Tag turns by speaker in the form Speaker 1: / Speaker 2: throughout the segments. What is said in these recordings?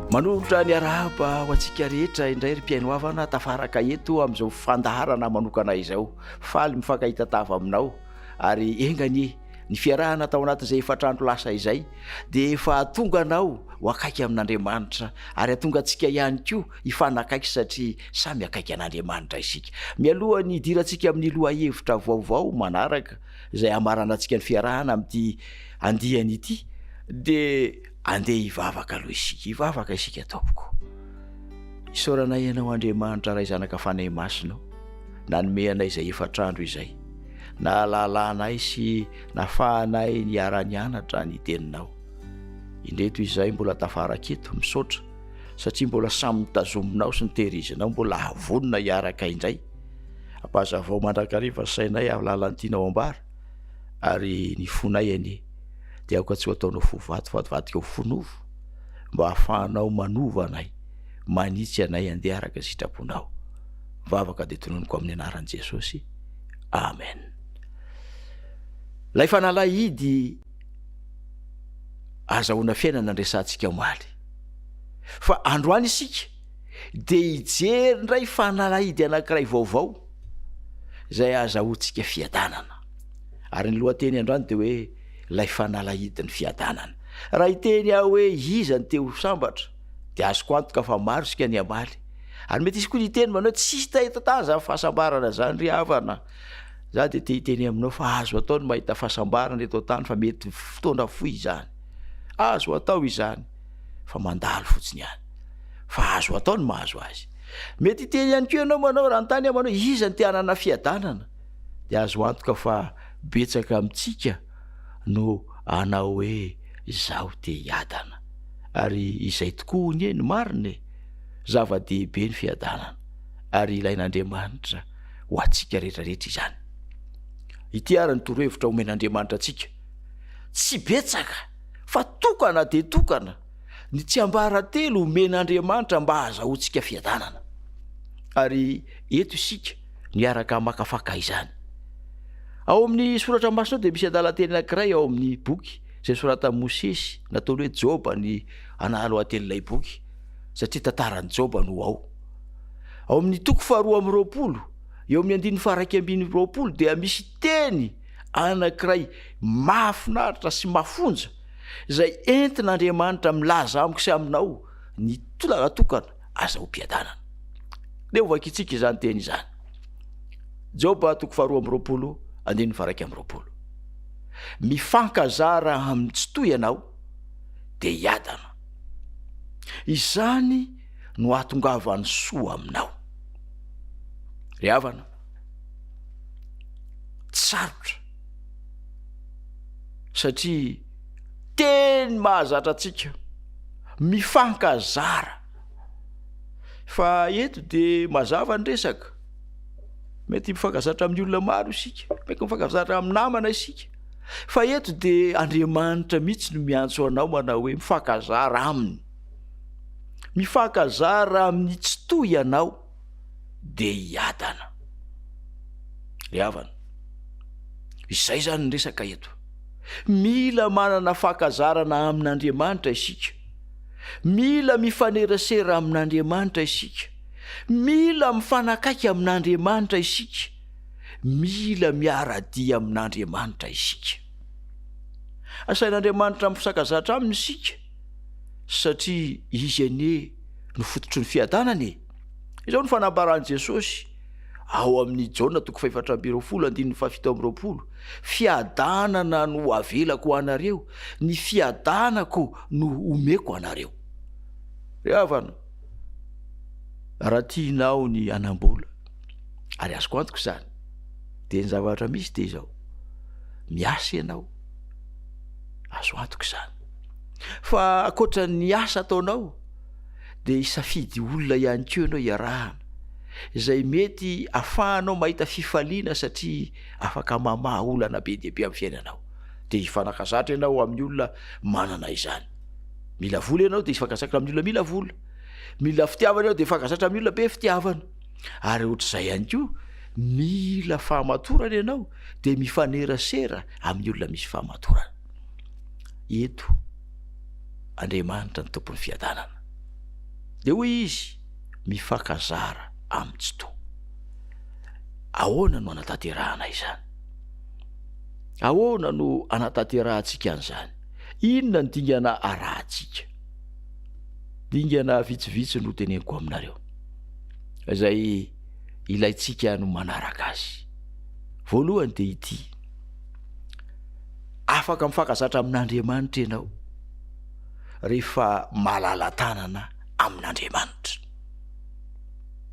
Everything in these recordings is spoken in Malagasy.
Speaker 1: Manolotra ny arahaba ho antsika rehetra indray ry mpihaino havana tafaraka eto amin'izao fandaharana manokana izao. Faly mifankahita tava aminao ary enga anie ny fiarahana tao anatin'izay efatr'andro lasa izay dia efa hahatonga anao ho akaiky amin'Andriamanitra ary hahatonga antsika ihany koa hifanakaiky satria samy akaiky an'Andriamanitra isika. Mialoha ny hidirantsika amin'ny lohahevitra vaovao manaraka izay hamaranantsika ny fiarahana amin'ity andiany ity dia andeha hivavaka aloha isika. Hivavaka isika tompoko. Isaoranay Ianao Andriamanitra Ray Zanaka Fanahy Masina ô, nanome anay izay efatr'andro izay, nahalalanay sy nafahanay niara-nianatra ny Teninao. Indreto izay mbola tafaraka eto, misaotra satria mbola samy notazominao sy notehirizinao mbola hahavonona hiaraka indray. Ampahazavao mandrakariva ny sainay amin'ny lalan'ny tianao ambara ary ny fonay anie dia aoka tsy ho ataonao fo vato fa vadika ho fo nofo mba hahafahanao manova anay, manitsy anay handeha araka ny sitraponao. Vavaka dia tononiko amin'ny anaran'i Jesosy. Amen. Ilay fanalahidy azahoana fiainana andresantsika omaly. Fa androany isika dia hijery indray fanalahidy anankiray vaovao izay azahoantsika fiadanana. Ary ny lohateny androany dia hoe ilay fanalahidin'ny fiadanana. Raha hiteny aho hoe iza no te ho sambatra dia azoko antoka fa maro isika ny hamaly. Ary mety hisy koa ny hiteny manao hoe tsy hita eto an-tany izany fahasambarana izany ry havana. Za dia te hiteny aminao fa azo atao ny mahita fahasambarana eto an-tany fa mety fotoana fohy izany. Azo atao izany fa mandalo fotsiny ihany. Fa azo atao ny mahazo azy. Mety hiteny ihany koa ianao manao raha anontany aho manao iza no te hanana fiadanana? Dia azo antoka fa betsaka amintsika no hanao hoe izaho te hiadana. Ary izay tokoa anie no marina e! Zava-dehibe ny fiadanana ary ilain'Andriamanitra ho antsika rehetra rehetra izany. Ity ary ny torohevitra omen'Andriamanitra antsika, tsy betsaka fa tokana dia tokana ny tsiambaratelo omen'Andriamanitra mba hahazahoantsika fiadanana. Ary eto isika miaraka hamakafaka izany. Ao amin'ny soratra masina ao dia misy andalan-teny anankiray ao amin'ny boky izay soratan'i Mosesy nataony hoe Joba ny anahalohatenin'ilay boky satria tantaran'i Joba no ao. Ao amin'ny toko faharoa amby 20, eo amin'ny andininy faharaika ambin'ny 20 dia misy teny anankiray mahafinaritra sy mafonja izay entin'Andriamanitra milaza amiko sy aminao ny tolana tokana azahoam-piadanana. Ndeha ho vakintsika izany teny izany. Joba toko faharoa amby 20 andininy faharaika amby 20. Mifankazara amin'ny tsy toy ianao dia hiadana. Izany no hahatongavan'ny soa aminao. Ry havana, tsy sarotra satria teny mahazatra antsika, mifankazara. Fa eto dia mazava ny resaka, mety mifankazatra amin'ny olona maro isika, mety mifankazatra amin'ny namana isika, fa eto dia Andriamanitra mihitsy no miantso anao manao hoe mifankazara aminy. Mifankazara amin'ny Tsitoha ianao dia hiadana. Ry havana, izay izany ny resaka eto. Mila manana fankazarana amin'Andriamanitra isika. Mila mifanerasera amin'Andriamanitra isika. Mila mifanakaiky amin'Andriamanitra isika. Mila miara-dia amin'Andriamanitra isika. Asain'Andriamanitra mifankazatra aminy isika satria izy anie no fototry ny fiadanana e. Izao no fanambaran'i Jesosy ao amin'ny Jaona toko fahefatra amby 20 andininy fahafito amby 20, Fiadanana no avelako ho anareo, ny fiadanako no omeko anareo. Ry havana, raha tianao ny hanam-bola, ary azoko antoka izany, dia ny zavatra misy dia izao, miasa ianao, azo antoka izany. Fa ankoatra ny asa ataonao, dia hisafidy olona ihany koa ianao hiarahana, izay mety afahanao mahita fifaliana satria afaka mamaha olana be dia be amin'ny fiainanao. Dia hifanakazatra ianao amin'ny olona manana izany. Mila vola ianao dia hifankazatra amin'ny olona mila vola. Mila fitiavana ianao dia hifankazatra amin'ny olona be fitiavana. Ary ohatr'izay ihany koa, mila fahamatorana ianao dia mifanerasera amin'ny olona misy fahamatorana. Eto Andriamanitra ny tompon'ny fiadanana. Dia hoy izy, Mifankazara amin'ny Tsitoha. Ahoana no anatanterahana izany? Ahoana no anatanterahantsika an'izany? Inona ny dingana arahantsika? Dingana vitsivitsy no teneniko aminareo, izay ilaintsika no manaraka azy. Voalohany dia ity, afaka mifankazatra amin'Andriamanitra ianao rehefa malala-tanana amin'Andriamanitra.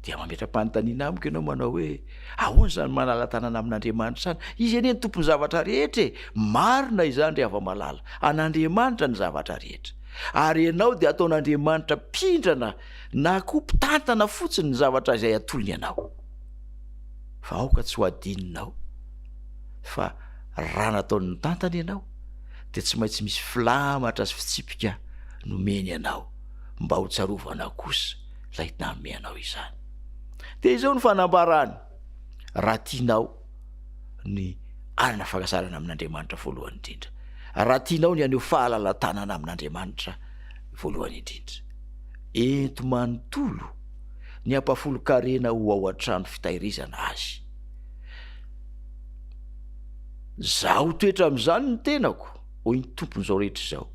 Speaker 1: Dia mametra-panontaniana amiko ianao manao hoe, ahoana izany manala-tanana amin'Andriamanitra izany? Izy anie ny tompon'ny zavatra rehetra e! Marina izany ry hava-malala, an'Andriamanitra ny zavatra rehetra. Ary ianao dia ataon'Andriamanitra mpindrana na koa mpitantana fotsiny ny zavatra izay atolony anao. Fa aoka tsy ho adinonao fa raha nataony nitantana ianao dia tsy maintsy misy filamatra sy fitsipika nomeny anao mba ho tsarovana kosa ilay nanome anao izany. Dia izao ny fanambarany, raha tianao ny hanana fankasarana amin'Andriamanitra voalohany indrindra, raha tianao ny haneho fahalalatanana amin'Andriamanitra voalohany indrindra, ento manontolo ny ampahafolon-karena ho ao an-trano fitahirizana azy. Zaho toetra amin'izany ny tenako, hoy ny Tompon'izao rehetra izao,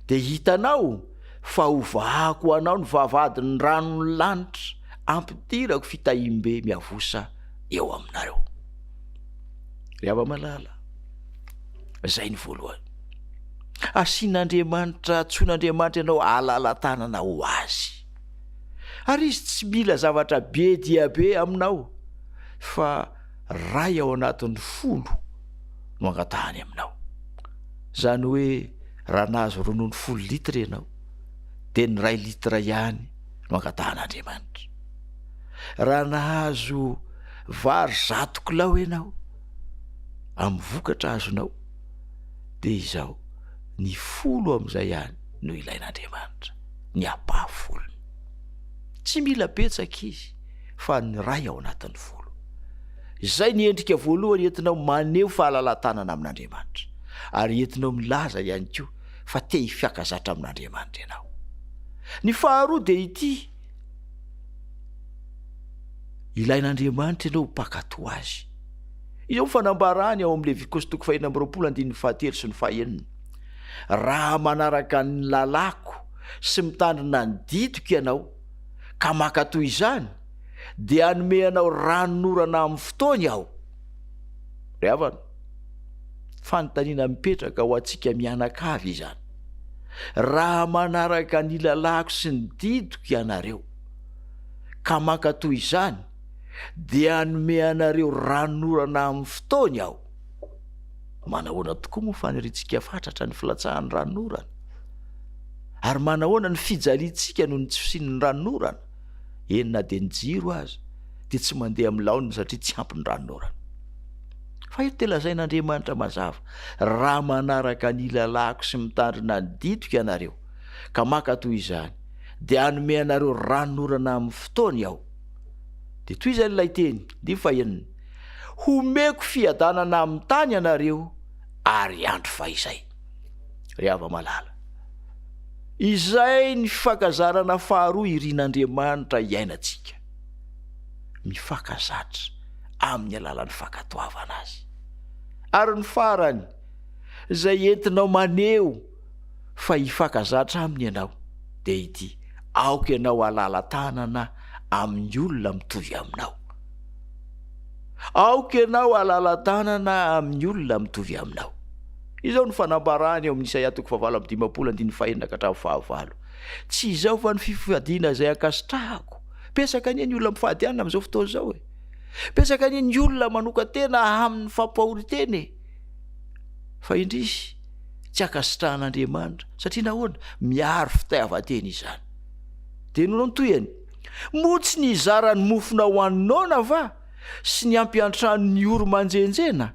Speaker 1: dia hitanao fa hovahako ho anao ny vavahadin'ny ranon'ny lanitra, ampidirako fitahiam-be miavosa eo aminareo. Ry hava-malala, izay ny voalohany. Asian'Andriamanitra, antsoin'Andriamanitra ianao halala-tanana ho Azy. Ary Izy tsy mila zavatra be dia be aminao, fa ray ao anatin'ny folo no angatahany aminao. Izany hoe raha nahazo ronono folo litre ianao, dia ny ray litre ihany no angatahan'Andriamanitra. Raha nahazo vary zato kilao ianao, amin'ny vokatra azonao, dia izao, ny folo amin'izay ihany no ilain'Andriamanitra, ny ampahafolony. Tsy mila betsaka izy fa ny ray ao anatin'ny folo. Izay ny endrika voalohany entinao maneho fahalalahan-tanana amin'Andriamanitra, ary entinao milaza ihany koa fa te hifiakazatra amin'Andriamanitra ianao. Ny faharoa dia ity, ilain'Andriamanitra ianao ho mpankatò Azy. Izao ny fanambarany ao amin'ny Levitikosy toko fahenina amby roapolo andininy fahatelo sy ny fahenina, Raha manaraka ny lalàko sy mitandrina ny didiko ianao, ka mankatò izany, dia hanome anao ranonorana amin'ny fotoany aho. Ry havana, fanontaniana mipetraka ho antsika mianakavy izany. Raha manaraka ny lalàko sy ny didiko ianareo, ka mankatò izany, dia hanome anareo ranonorana amin'ny fotoany aho. Manahoana tokoa moa faniriantsika fatratra ny filatsahan'ny ranonorana? Ary manahoana ny fijaliantsika noho ny tsy fisian'ny ranonorana? Eny na dia ny jiro aza dia tsy mandeha amin'ny laoniny satria tsy ampy ny ranonorana. Fa eto dia lazain'Andriamanitra mazava, raha manaraka ny lalàko sy mitandrina ny didiko ianareo, ka maka toy izany, dia hanome anareo ranonorana amin'ny fotoany Aho. Dia tohizany ilay teny, andininy fahenina, Homeko fiadanana amin'ny tany ianareo ary andro fahizay. Ry hava-malala, izay ny fifankazarana faharoa irin'Andriamanitra hiainantsika. Mifankazatra amin'ny alalan'ny fankatoavana Azy. Ary ny farany, izay entinao maneho fa hifankazatra Aminy ianao, dia ity, aoka ianao halala-tanana amin'ny olona mitovy aminao. Aoka ianao halala-tanana amin'ny olona mitovy aminao. Izao no fanambarany ao amin'ny Isaia toko fahavalo amby dimampolo andininy fahenina ka hatramin'ny fahavalo, Tsy izao va ny fifadiana izay ankasitrahako? Betsaka anie ny olona mifady hanina amin'izao fotoana izao e! Betsaka anie ny olona manokan-tena amin'ny fampahorin-tena e! Fa indrisy, tsy ankasitrahan'Andriamanitra. Satria nahoana? Miaro fitiavan-tena izany. Dia noho ny tohiny, Moa tsy ny hizara ny mofonao ho an'ny noana va? sy ny hampiantrano ny ory manjenjena,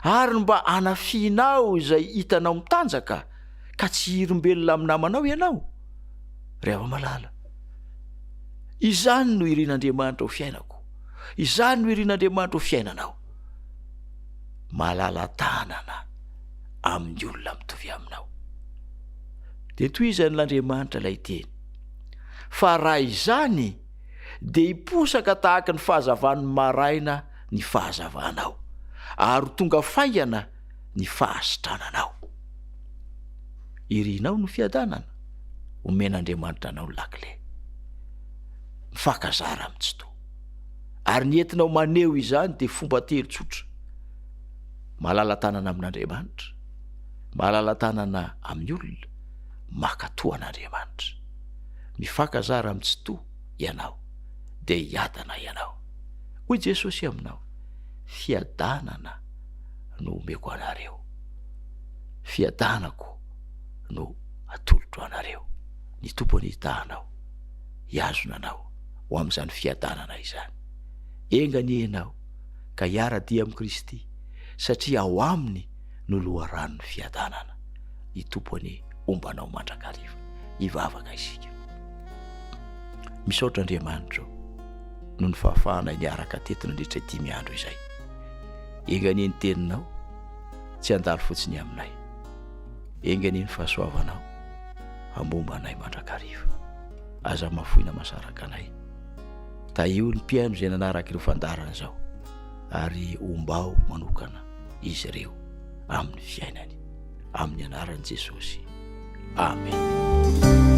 Speaker 1: ary ny mba hanafihinao izay hitanao mitanjaka, ka tsy hirombelona amin'ny namanao ianao? Ry hava-malala, izany no irin'Andriamanitra ho fiainako, izany no irin'Andriamanitra ho fiainanao. Malala-tanana amin'ny olona mitovy aminao. Dia tohizan'Andriamanitra ilay teny. Fa raha izany, dia hiposaka tahaka ny fahazavan'ny maraina ny fahazavanao, ary ho tonga faingana ny fahasitrananao. Irinao ny fiadanana? Omen'Andriamanitra anao ny lakile. Mifankazara amin'ny Tsitoha. Ary ny entinao maneho izany dia fomba telo tsotra. Malala-tanana amin'Andriamanitra, malala-tanana amin'ny olona, mankatò an'Andriamanitra. Mifankazara amin'ny Tsitoha ianao, dia hiadana ianao. Hoy Jesosy aminao, Fiadanana no omeko anareo. Fiadanako no atolotro anareo. Ny Tompo anie hitaha anao, hihazona anao ho amin'izany fiadanana izany. Enga anie ianao ka hiara-dia amin'i Kristy, satria ao Aminy no loharanon'ny fiadanana. Ny Tompo anie homba anao mandrakariva. Hivavaka isika. Misaotra Andriamanitra o, noho ny fahafahanay niaraka teto nandritra dimy andro izay. Enga anie ny teninao tsy handalo fotsiny aminay. Enga anie ny fahasoavanao hambomba anay mandrakariva. Aza mafoina masaraka anay. Tahio ny mpihaino izay nanaraka ireo fandaharana izao ary ombao manokana izy ireo amin'ny fiainany. Amin'ny anaran'i Jesosy. Amen.